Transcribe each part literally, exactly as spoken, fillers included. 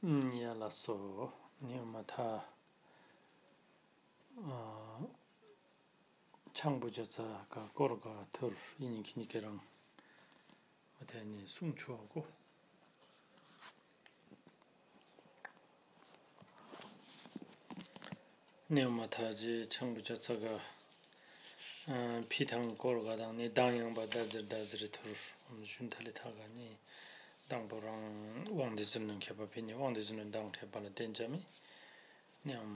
ཨུམ། ཡ་ལགས་སོ། ནི་མ་ཐ། ཨ། ཆང་བུ་ཇ་ཚ་ག་སྐོར་ག་ཐུར་ཡིན་ཉིན་ཁི་ཉི་ཁེ་རང་། མ་ཐ་ནི་གསུང་ཆོག་གོ། ནེའུ་མ་ཐག་རྗེས་ཆང་བུ་ཇ་ཚ་ག་ཕི་ཐང་སྐོར་ག་དང་ནི་གདངས་ཡངས་པ་ད་ཟེར་ད་ཟེར་ཐུར་ཨམ་ཞུན་ཐ་ལི་ཐ་ག་ནི་དང་པོ་རང་དབང་འདུས་ཚོགས་གླིང་མཁས་པ་ཕི་ནི་དབང་འདུས་ཚོགས་གླིང་གདངས་མཁས་པ་ལ་བསྟན་བྱ་མི་ནི་ཨམ་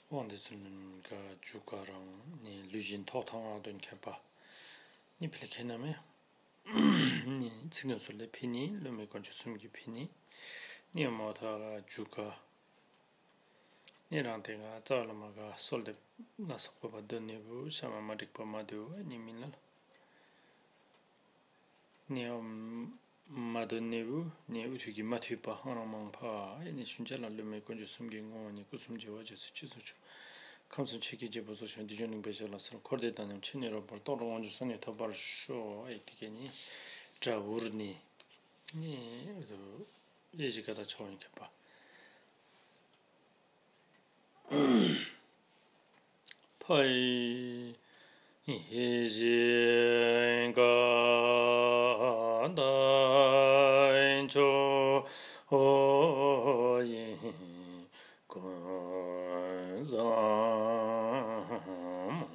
དབང་འདུས་ཚོགས་གླིང་ག་འཇུག་ག་རང་ནི་ལུས་སྦྱིན་ཐོག་ཐང་རང་དོན་མཁས་པ་ནི་ཕི་ལ་མཁས་ན་མེ། ནི་ཚིག་དོན་སོགས་ལས་ཕི་ནི་སློབ་མའི་དཀོན་མཆོག་གསུམ་གྱི་ཕི་ནི་ནི་མོ་ཐ་ག་འཇུག་ག་ནི་རང་དེ་ག་རྩ་བ་ལ་མ་ག་གསོལ་འདེབས་ལ་སོགས་པ་འདོན་ནི་བུ་ཤ་མ་མ་འགྲིག་པ་མ་འདུག་ནི་མིན་ལ། ནི་མ་འདོན་ནི་བུ་ནི་ཨུ་ཐུག་གི་མ་ཐུབ་པ་ཧང་རང་མང་ཕ་ནི་ཤུན་ཅ་ལ་སློབ་མའི་དཀོན་མཆོག་གསུམ་གྱི་ངོ་བོ་ནི་སྐུ་གསུམ་བྱེ་བ་རྗེས་སུ་ཅི་སུ་ཆུ། ཁམས་གསུམ་ཆོས་ཀྱི་རྒྱལ་པོ་སོགས་བྱུང་། བདུད་འཇོམས་གླིང་པའི་ཞབས་ལ་གསོལ། འཁོར་འདས་དང་མཉམ་མཆིས་ནས་རོགས་པར་རྟོག་འགྲོ་དངོས་འབྱོར་བསམ་ཡས་ཐོབ་པར་ཤོག་ཨེ་དེ་གས་ནི་དགྲ་བོར་ནི་ནི་ཨེ་ཞི་ཀ་ད་ཆོག་ཡིན་མཁས་པ། ཕའི་ཡེ་ཤེས་ཀ་དག་མཆོག་ཡིན་ཀུན་བཟང་མོ།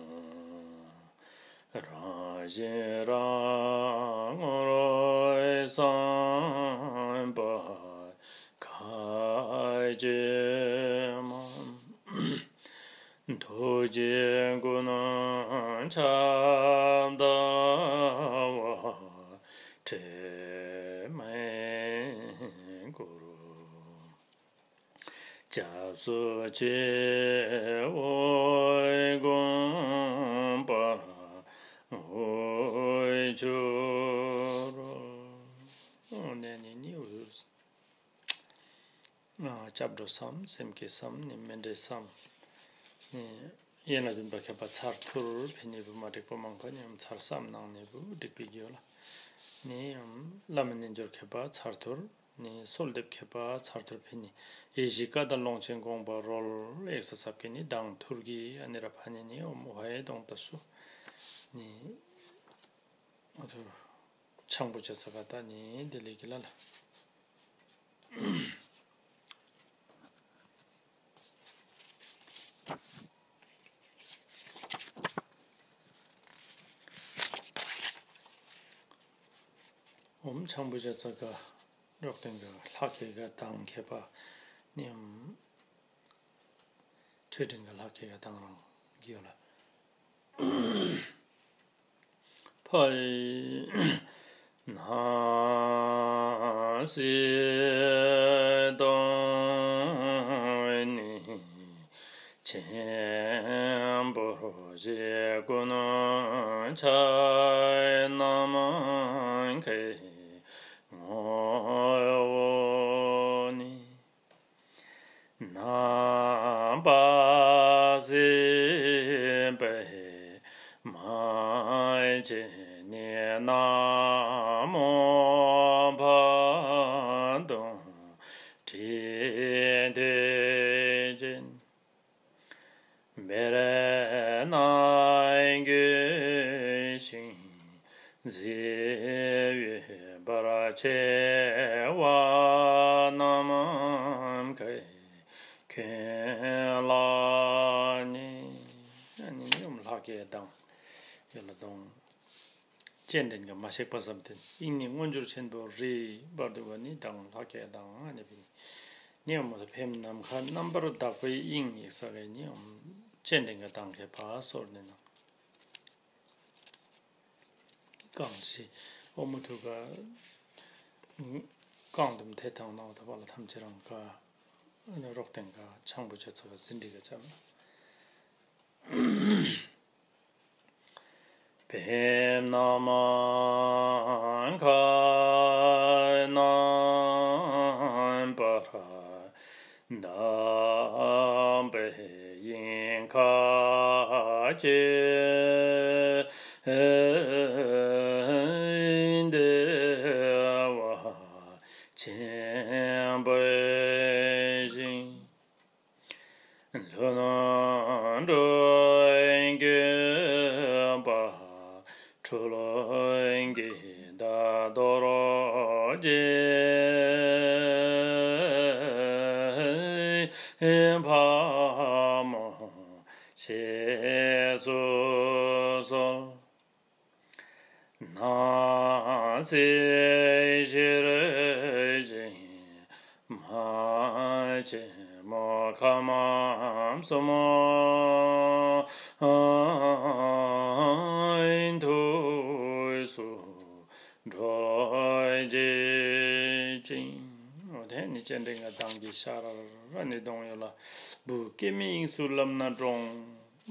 རང་བཞིན་རང་ངོར་བསམ་པ་ཁ་ཅིག་མ། ཐུགས་རྗེ་ཀུན་ཁྱབ་བདག་བ་དྲི་མེད་གུ་རུ། སྐྱབས་སུ་མཆིའོ། དགོངས་པ་འོས་གྱུར། ཨོ་ནས་ནི་ནི་འོས། སྐྱབས་འགྲོ་བསམ། སེམས་བསྐྱེད་བསམ། ནི་མཎྜལ་བསམ། ནི་ཡན་ལག་བདུན་པ་མཁས་པ་ཚར་ཐུར་ཕི་ནི་བུ་མ་འགྲིག་པོ་མང་ཁ་ནི་ཚར་བསམ་གནང་ནི་བུ་འགྲིག་པའི་རྒྱུ་ལ། ནི་བླ་མ་རྣལ་འབྱོར་མཁས་པ་ཚར་ཐུར། ནི་གསོལ་འདེབས་མཁས་པ་ཚར་ཐུར་ཕི་ནི་ཡེ་ཤེས་ཀ་དག་ཀློང་ཆེན་དགོངས་པ་རོལ་ཨེ་ས་སབ་ཀེ་ནི་དང་ཐུར་གི་ཨ་ནི་ར་ཕ་ནི་ནི་ཨོམ་ཧའེ་དོང་ཏ་སུ་ནི་ཨ་ཐུ་ཆང་པོ་ཆ་ས་ག་ད་ནི་དེ་ལེ་གི་ལ་ལ། ཨོམ་ཆང་པོ་ཆ་ས་ག་རོག་སྟེང་གི་ལྷག་གི་ག་དང་མཁས་པ་ནི་ཨོམ། ཆོས་སྒྲོན་གྱི་ལྷག་གི་ཡ་དང་རང་གི་ཡོད་ལ། ཕའི་ན་སི་དང་ནི་ཆེན་པོ་ཞེ་ཀུན་ཆ་ནམ་མཁའི་ངོ་བོ་ནི། ནམ་པ་སྲིད་པའི་མ་ཆེན་ནི་ན་མོ་བ་དུང་དྲི་དེ་ཅན། བེར་ནག་འགྱུར་ཞིང་གཟི་འོད་འབར་ཆེ་བ་ནམ་མཁའི་ཁྱོན་ལ་ནི། ཨ་ནི་ནི་ལྷག་གི་དང་ཡོད་ལ་དང་། སྤྱན་འདྲེན་གྱི་མ་གཤེགས་པ་ཙམ་སྟེ་དབྱིངས་ནི་མངོན་གྱུར་ཆེན་པོ་རི་བར་དུ་བ་ནི་དང་ལྷག་གི་དང་ཨ་ནི་བི་ནི། ནི་ཨོམ་ལ་ཕེམ་ནམ་མཁའ་རྣམ་པར་དག་པའི་དབྱིངས་ཡིག་ས་གའི་ནི་ཨོམ་སྤྱན་འདྲེན་གྱི་དང་མཁས་པ་སོར་ནི་ན། གང་ཞིག་ཨོ་མོ་ཐུ་ག་གང་དུམ་ཐེ་ཐང་ནའོ་ཐ་བ་ལ་ཐམས་ཅད་རང་ག་རོག་སྟེང་ག་ཆང་བུ་ཆ་ཚ་ག་ཟིན་འདྲི་ག་ཅམ། བེམ་ནམ་མཁའ་རྣམ་པར་དག་པའི་དབྱིངས་ཁ་ཅིག་བདེ་བ་ཅན། པོ་ཞིག་ལྷུན་གྲུབ་བཀོད་པ་འཁྲུལ་གྱིས་བདག་དོར་བྱེད། ཕག་མོ་ཞེས་སུ་གསོལ། ནགས་གསེབ་ཤེལ་གཞིའི་མ་ཆེན་མོ་ཁམས་གསུམ་ཐུགས་སུ་འགྲོ་བྱེད་ཅིང་། འོ་དེ་ནི་སྤྱན་འདྲེན་གྱི་མདངས་ཀྱིས་ཤར་ནས་གཏོང་ཡོད་ལ། བུ་སྐྱེ་མེད་དབྱིངས་སུ་བསླབ་ན་འགྲོ།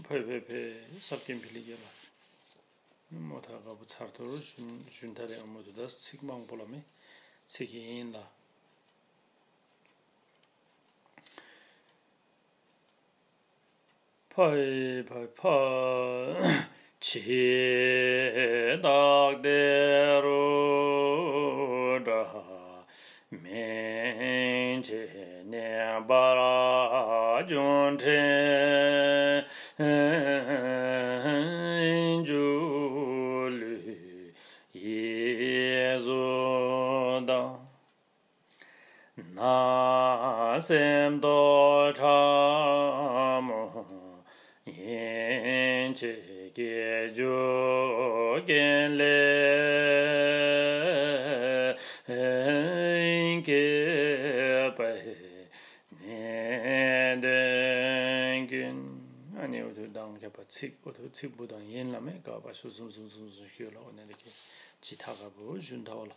ཕོད་ཕོད་ཕོད་ས་སྐྱོན་ཕི་ལི་གེ་ལ། མོ་ཐ་ག་བུ་ཚར་ཐོར་ཞུན་ཞུན་ཐ་རེ་ཨ་མོ་དུ་ད་ཚིག་མང་པོ་ལ་མེ་ཚིག་ཡིན་ལ། ཕའི་ཕའི་ཕ། ཕྱི་དག་དེ་རུ་འདྲ། མིན་ཕྱི་ནས་འབར་འབྱུང་འཕྲལ་འཇུག་ལུས་ཡིད་གཟུགས་དང་། ནང་སེམས་རྟོག་ཕྲ་མོ་ཡིན་ཕྱིར་སྐྱེ་འཇུག་རྐྱེན་ལས་སྐྱེས་པའི་ནད་གདོན་ཀུན། ཨ་ནི་འུ་ཐུག་དང་ཁྱབ་པ་ཚིག་འུ་ཐུག་ཚིག་བུ་དང་ཡིན་ལ་མེད་དགག་པ་ཞུ་གསུམ་གསུམ་གསུམ་གསུམ་ཞུ་ལ། འོ་ནས་ལ་ཁྱེད་ཇི་ཐ་ག་བུ་ཞུན་ཐ་བ་ལ།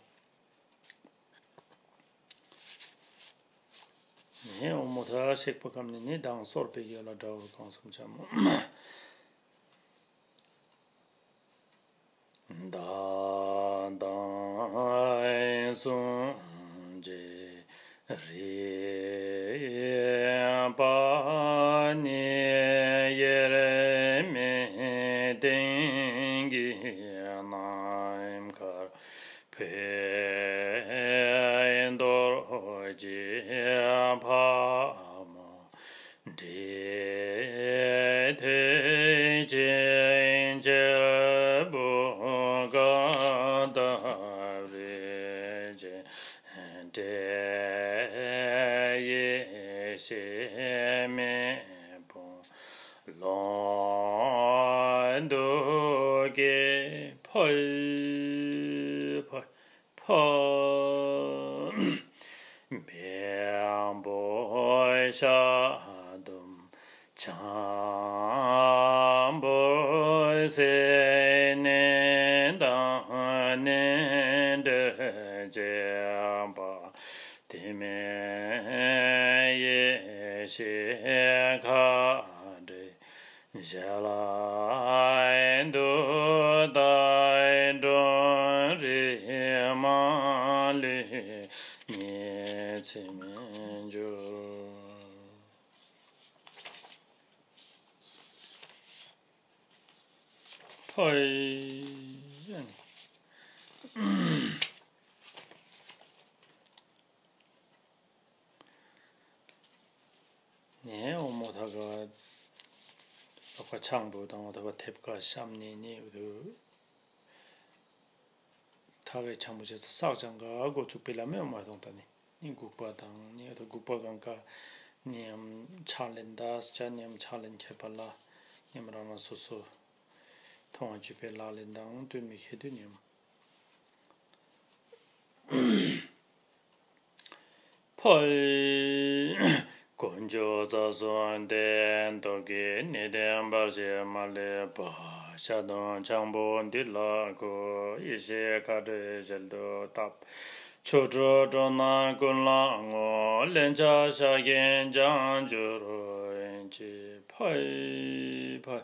ནས་འོ་མོ་ཐ་གཤེགས་པ་ཁམས་ནས་ནི་མདངས་གསོར་པའི་ཡོད་ལ་དགྲ་བོར་གང་གསུམ་འཆམ་མོ། བདག་དང་སྲུང་བྱེད་རིག་པ་ནི། དབྱེར་མེད་ཏིང་ངེ་ནམ་མཁར་འཕོས་གཏོར་བྱེད་ཕག་མོ་འདྲེ། ཐོད་ཅན་གཅེར་བུ་གང་དང་རིགས་ཅན་འདྲེ། ཡེ་ཤེས་མེ་དཔུང་ཀློང་དུ་སྐྱེས། ཕོ་ཕོ་ཕོ། བེམ་པོ་ཤ་དུམ་འཇམ་པོ་ཟེར། ནད་དང་ནད་འདྲེ་བཅས་པ། དེ་མེད་ཡེ་ཤེས་མཁའ་འདྲའི་ཞལ་དུ་བལྟ། འགྲོ་རིགས་མ་ལུས་ཉེས་པར་མི་འགྱུར། ཕའི། ནས་འོ་མོ་ཐ་ག་ལོ་ཀ་ཆང་བུ་དང་འོ་ཐ་བ་ཐེབས་ཀ་བཤམས་ནས་ནི་འུ་ཐུ་ཐ་གའི་ཆང་བུ་བྱས་ས་བསགས་ཅང་ག་འགོ་ཚུགས་པའི་ལ་མེ་འོ་མ་གཏོང་ད་ནི་ནི་འགུག་པ་དང་ནི་འུ་ཐུ་འགུག་པ་གང་ག་ནི་ཡམ་ཕྱག་ལེན་ད་ས་ཆ་ནི་ཡམ་ཕྱག་ལེན་ཁྱད་པར་ལ་ནི་ཡམ་རང་རང་སོ་སོ་མཐོང་བ་བཅུ་པའི་ལག་ལེན་དང་སྟོན་མི་ཁེ་དུ་ནི་ཡམ། ཕའི། དཀོན་མཆོག་རྩ་གསུམ་བདེན་སྟོབས་ཀྱིས། ནད་དང་བར་ཆད་མ་ལུས་པ། ཤ་དང་ཆང་བུ་འདི་ལ་འགོད། ཡེ་ཤེས་མཁའ་འགྲོའི་ཞལ་དུ་བསྟབ། ཆོ་འཕྲུལ་སྤྲོ་སྣང་ཀུན་ལ་བསྔོ། ལན་ཆགས་བཤགས་ཀྱིན་བྱང་ཆུབ་རོལ་ཅིག། ཕའི་ཕའི།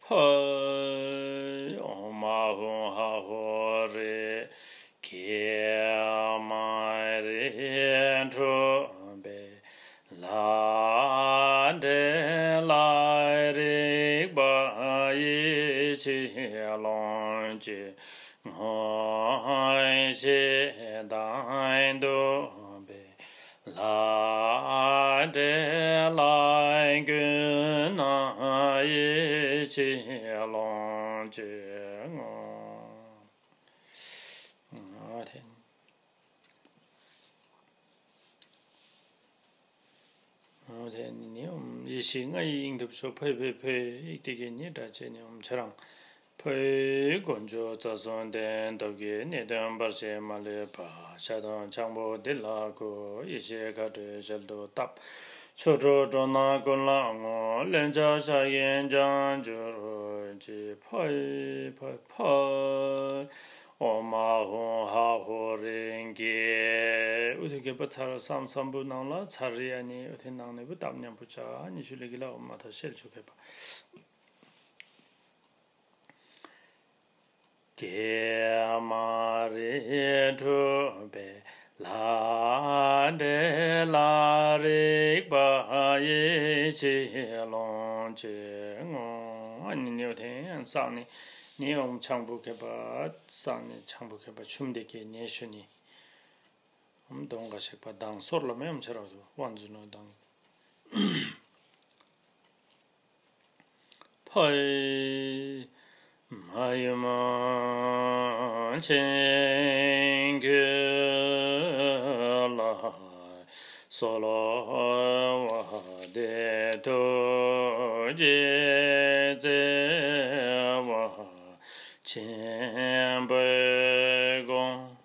ཕའི། ཨོཾ་ཨཱཿཧཱུྃ་ཧ་ཧོ་རེ། ཀྱེ་མ་རེ། འཁྲུལ་པའི་ལྷ་འདྲེ་ལ་རིག་པ་ཡེ་ཤེས་ཀློང་ཆེན་ངོ་ཤེས་དང་། འདུས་པའི་ ལྷ་འདྲེ་ལ་མགོན་ན་ཡེ་ཤེས་ཀློང་ཆེན་ངོ་། ཨོ་དེ། ཨོ་དེ་ནི་ཨོམ་ཡེ་ཤེས་ལྔ་ཡི་དབྱིངས་སྟོབས་ཤོག་ཕོད་ཕོད་ཕོད། ཡིག་དེ་གའི་ནི་སྒྲ་བཅས་ནི་ཨོམ་ཆ་རང་། ཕོའི་དཀོན་མཆོག་རྩ་གསུམ་ལྡན། སྟོབས་ཀྱིས་ནད་གདོན་བར་ཆད་མ་ལུས་པ། ཤ་དང་ཆང་བུ་འདི་ལ་བགོ། ཡེ་ཤེས་མཁའ་འགྲོའི་ཞལ་དུ་བསྟབ། ཆོ་འཕྲུལ་སྤྲོ་ན་ཀུན་ལ་བསྔོ། ལན་ཆགས་ཤ་ཡིན་ཀྱང་འགྱུར་གྱིས། ཕའི་ཕའི་ཕའི། ཨོ་མ་ཧུང་ཧ་ཧོ་རིང་གི། ཨུ་ཐུ་གེ་པ་ཚར་སམ་སམ་བུ་ནང་ལ་ཚར་རི་ཨ་ནི་ཨུ་ཐུ་ནང་ནས་བུ་བཏབ་མཉམ་པོ་ཅག་ཨ་ནི་ཤུ་ལི་གི་ལ་ཨོ་མ་ཐ་ཤེལ་ཆུ་གེ་པ། གེ་མ་རི་གྲུབ་པའི་ལྷ་འདྲེ་ལ་རིག་པ་ཡེ་ཤེས་ཀློང་ཆེན་ངོ་། ཨ་ནི་ནེའུ་ཐེན་སང་ནི་ནི་ཨོམ་ཆང་བུ་གེ་པ་སང་ནི་ཆང་བུ་གེ་པ་ཆུམ་དེ་གེ་ནེ་ཤུ་ནི་ཨོམ་གདོང་ག་ཤེག་པ་དང་སོར་ལ་མེ་ཨོམ་ཆེ་ར་དུ་དབང་འཛིན་ནོ་དང་། ཕའི་མ་ཡུམ་ཆེན་ཁྱོད་ལ་གསོལ་བ་འདེབས། ཐུགས་རྗེས་བརྩེ་བ་ཆེན་པོས་དགོངས།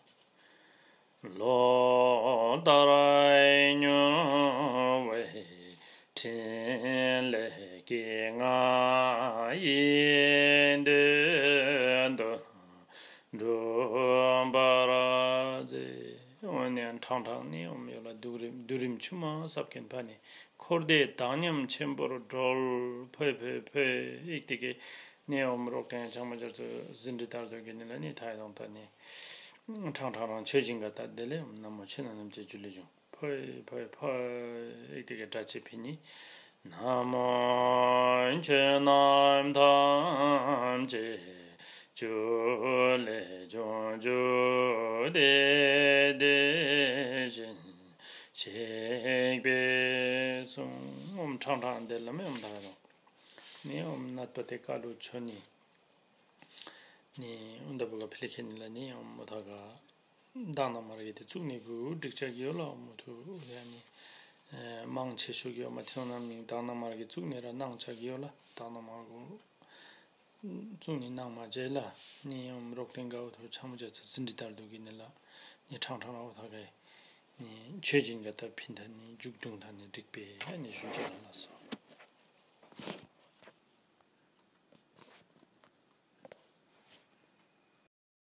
ལོ་ལྟར་མྱུར་བའི་ཕྲིན་ལས་ཀྱིས་ང་ཡི་འདོད་དོན་འགྲུབ་པར་མཛད། འོ་ནས་ཁྲང་ཁྲང་ནི་ཨོམ་ཡོད་ལ་བསྡུ་རིམ་བསྡུ་རིམ་ཆུ་མ་སབ་ཀེན་ཕ་ནི་འཁོར་འདས་དག་ཉམས་ཆེན་པོར་གྲོལ། ཕོད་ཕོད་ཕོད། ཡིག་དེ་གའི་ནི་ཨོམ་རོག་ཏན་ཆང་མ་སྦྱར་ཚོ་ཟིན་བྲིས་ལྟར་དུ་གི་ནི་ལ་ནི་ཐ་ཡ་དང་ད་ནི། ཁྲང་ཁྲང་རང་ཆོས་སྦྱིན་ག་ད་དེ་ལས་ན་མོ་ཆོས་ན་རྣམས་ཀྱི་ཇུ་ལེ་འབྱུང་། ཕོ་ཕོ་ཕོ། ཨེ་དེ་གའི་སྒྲ་ཆེ་ཕི་ནི། ན་མོ་ཆོས་རྣམས་ཐམས་ཅད་ཇུ་ལེ་འབྱུང་། ཇུ་དེ་དེ་བཞིན་གཤེགས་པས་གསུངས། ཨོམ་ཁྲང་ཁྲང་དེ་ལ་མེ་ཨོམ་ད་རོ། ནི་ཨོམ་ནད་པ་དེ་ཀ་ལུ་ཆོ་ནི། ནི་ཨུན་ད་བུ་ག་ཕི་ལི་ཁེ་ནི་ལ་ནི་ཨོམ་མོ་ཐ་ག་མདང་ན་མར་གི་དེ་བཙུགས་ནི་བུ་འགྲིག་ཆ་གི་ཡོད་ལ་ཨོམ་མོ་ཐུ་ཡ་ནི། མང་ཆེ་ཤོས་གི་ཨོམ་མ་ཐེའུ་ན་མིང་མདང་ན་མར་གི་བཙུགས་ནི་ར་ནང་ཆ་གི་ཡོད་ལ་མདང་ན་མར་གུ་བཙུགས་ནི་ནང་མ་བྱས་ལ་ནི་ཨོམ་རོག་ཏེང་ག་འུ་ཐུ་ཆང་མོ་བྱས་ཚ་ཟིན་འདྲི་ལྟར་དུ་གི་ནི་ལ་ནི་ཁྲང་ཁྲང་ར་འུ་ཐ་ག་ནི་ཆོས་སྦྱིན་ག་ད་ཕིན་ཐ་ནི་མཇུག་དུང་ཐ་ནི་འགྲིག་པས་ཡ་ནི་ཞུ་རྒྱུ་ལ་ལ་སོ།